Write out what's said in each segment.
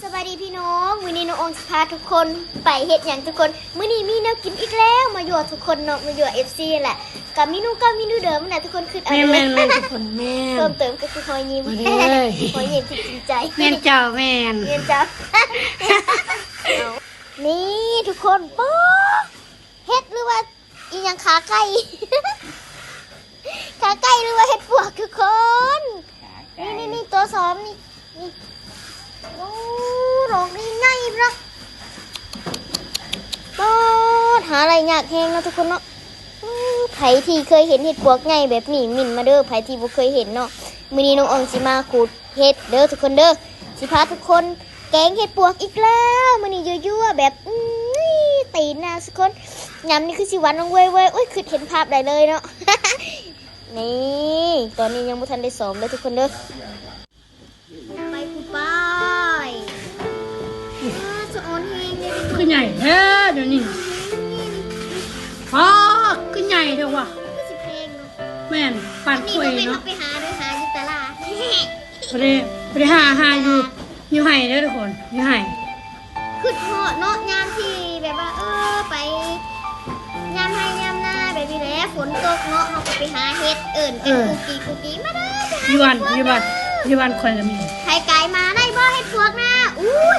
ສະບາຍດີພີ່ນ້ອງ ມື້ນີ້ນ້ອງອອງຊິພາທຸກຄົນໄປເຮັດຫຍັງທຸກຄົນ? ມື້ນີ້ມີແນວກິນອີກແລ້ວ ມາຍົວະທຸກຄົນເນາະ ມາຍົວະເອັຟຊີຫັ້ນແຫຼະ ກະເມນູເກົ່າເມນູເດີມຫັ້ນແຫຼະ ທຸກຄົນຄິດເອົາເດີ. ແມ່ນໆໆ ທຸກຄົນ ແມ່ນ ເພີ່ມເຕີມກໍຄືຮອຍຍິ້ມ ມາເດີ ຮອຍຍິ້ມທີ່ຈິງໃຈ. ແມ່ນເຈົ້າ ແມ່ນ ແມ່ນເຈົ້າ. ນີ້ທຸກຄົນ ປາ ເຫັດ ຫຼືວ່າອີ່ຫຍັງ ຂາໄກ່ ຂາໄກ່ ຫຼືວ່າເຫັດປວກທຸກຄົນ. ຂາໄກ່ ນີ້ໆໆ ຕົວສອມນີ້ ນີ້ ໂອ້ ດອກນີ້ໃຫຍ່ພຸ້ນນະ ປາດ ຫາໄດ້ຍາກແຮງເນາະທຸກຄົນເນາະ. ອື ໃຜທີ່ເຄີຍເຫັນເຫັດປວກໃຫຍ່ແບບນີ້ ເມັ້ນມາເດີ ໃຜທີ່ບໍ່ເຄີຍເຫັນເນາະ. ມື້ນີ້ນ້ອງອອງຊິມາຂູດ ເຮັດເດີທຸກຄົນເດີ ຊິພາທຸກຄົນແກງເຫັດປວກອີກແລ້ວ ມື້ນີ້ຍົວໆ ແບບ ອື ຕີນນາທຸກຄົນ. ຍາມນີ້ຄືຊິຫວານນ້ອງເວີຍໆ ໂອ້ຍ ຄິດເຫັນພາບໄດ້ເລີຍເນາະ. ນີ້ ຕອນນີ້ຍັງບໍ່ທັນໄດ້ສອມເດີທຸກຄົນເດີ. ໄປ ໄປ ອ້າ ສະອອນແຮງເດ້ ຄືໃຫຍ່ແທ້ດຽວນີ້. ອ້າ ຄືໃຫຍ່ແທ້ວະ ຄືຊິແພງເນາະ. ແມ່ນ ປານຂ້ອຍເນາະ ໄປຫາເດີ ຫາຢູ່ຕະຫຼາດ ບໍ່ໄດ້ ບໍ່ໄດ້ຫາ ຫາຢູ່ ຢູ່ໄຮ່ເດີທຸກຄົນ ຢູ່ໄຮ່. ຄິດຮອດເນາະ ຍາມທີ່ແບບວ່າ ເອີ ໄປຍາມໄຮ່ຍາມນາແບບນີ້ແຫຼະ ຝົນຕົກເນາະ ເຮົາກໍໄປຫາເຫັດ ເອີ້ນກັນ ເອີ ກຸກກີກຸກກີ ມາເດີ ໄປຫາຢູ່ບ້ານ ເຫັດປວກ ຢູ່ບ້ານ ເດີ ຢູ່ບ້ານຂ້ອຍກໍມີ. ໃຜກາຍມາໄດ້ບໍ່ເຫັດປວກນະ? ອຸ້ຍ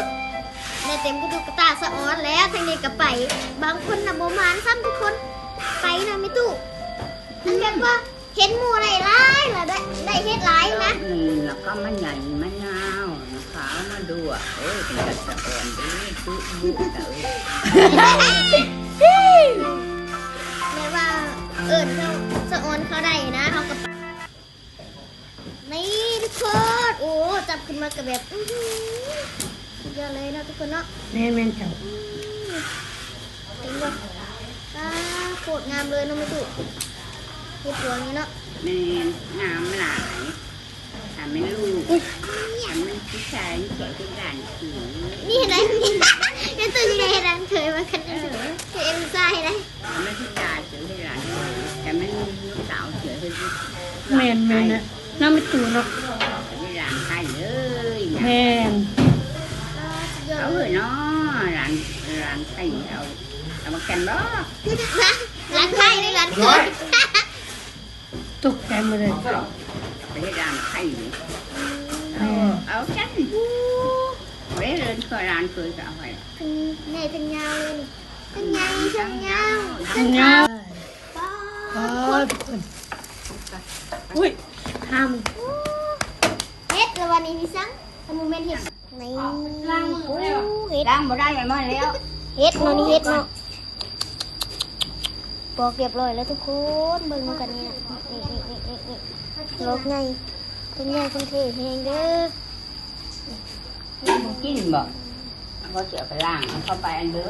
ໄດ້ເຕັມກະດູກກະຕາສະອອນແລ້ວ ທາງນີ້ກໍໄປ ບາງຄົນນະບໍ່ໝານຊ້ຳທຸກຄົນ ໄປນະແມ່ຕູ້ ອັນແບບວ່າ ເຫັນໝູ່ໄດ້ຫຼາຍລະ ໄດ້ ໄດ້ເຫັດຫຼາຍນະ ອືມ ແລ້ວກໍມັນໃຫຍ່ມັນຍາວນະ ຂາວມາດ້ວຍ ໂອ້ຍ ເປັນຕາສະອອນເດ້ ປຸບຸຕະເອີຍ ແມ່ນວ່າເອີ້ນເຂົາສະອອນເຂົາໄດ້ນະ ເຮົາກໍ ນີ້ທຸກຄົນ ໂອ້ ຈັບຂຶ້ນມາກໍແບບ ອື ສຸດຍອດເລີຍເນາະທຸກຄົນເນາະ. ແມ່ນໆ ເຈົ້າ ອື ເຫັນບໍ່ ປາ ໂຄດງາມເລີຍເນາະແມ່ຕູ້ ເຫັດປວກນີ້ເນາະ. ແມ່ນ ງາມຫຼາຍ ຖ້າແມ່ນລູກ ອຸ້ຍ ຖ້າມັນຜູ້ຊາຍ ມັນຈະເຮັດຫຼານເຂີຍ ນີ້ເຫັນໄດ໋ ແມ່ຕູ້ຊິໄດ້ເຮັດຫຼານເຂີຍວ່າຊັ້ນ ເອີ ເຮັດໃຫ້ລູກຊາຍໄດ໋ ມັນຊິຕາຍ ເສືອເຮັດຫຼານເຂີຍ ແຕ່ມັນມີລູກສາວເສືອເຮັດ ແມ່ນໆ ນະ ນ້ອງແມ່ຕູ້ເນາະ ເຮັດຫຼານໄຂ່ເລີຍ ແມ່ນ ເອົາເນາະ ຫຼານ ຫຼານໄຂ່ ເອົາ ເອົາມາແຂ່ງບໍ່? ຫຼານໄຂ່ ຫຼື ຫຼານເຂີຍ? ຕົກໃຈໝົດເລີຍ ໄປເຮັດຮ້ານຂາຍຢູ່ ເອີ ເອົາ ເອົາຈັ່ງ ເວເລີນເຂົາ ຫຼານເຂີຍກໍເອົາໄປ ທັງໃຫຍ່ທັງຍາວເລີຍນີ້ ທັງໃຫຍ່ທັງຍາວ ທັງຍາວ ປາດ ປາດ ທຸກຄົນ ອຸ້ຍ ຫ້າມ ເຫັດລະວ່ານີ້ ມີສັງ ຖ້າບໍ່ແມ່ນເຫັດ ນີ້ ໂອ້ ເຫັດ ລ້າງບໍ່ໄດ້ ມັນໝົດແລ້ວ ເຫັດເນາະ ນີ້ເຫັດເນາະ ປອກຮຽບຮ້ອຍແລ້ວທຸກຄົນ ເບິ່ງນຳກັນນີ້ ນີ້ ນີ້ ດອກໃຫຍ່ ຕົ້ນໃຫຍ່ຕົ້ນເທ່ແຮງເດີ ບໍ່ກິນບໍ່? ເອົາ ເອົາໄປລ້າງ ເອົາເຂົ້າໄປອັນເດີ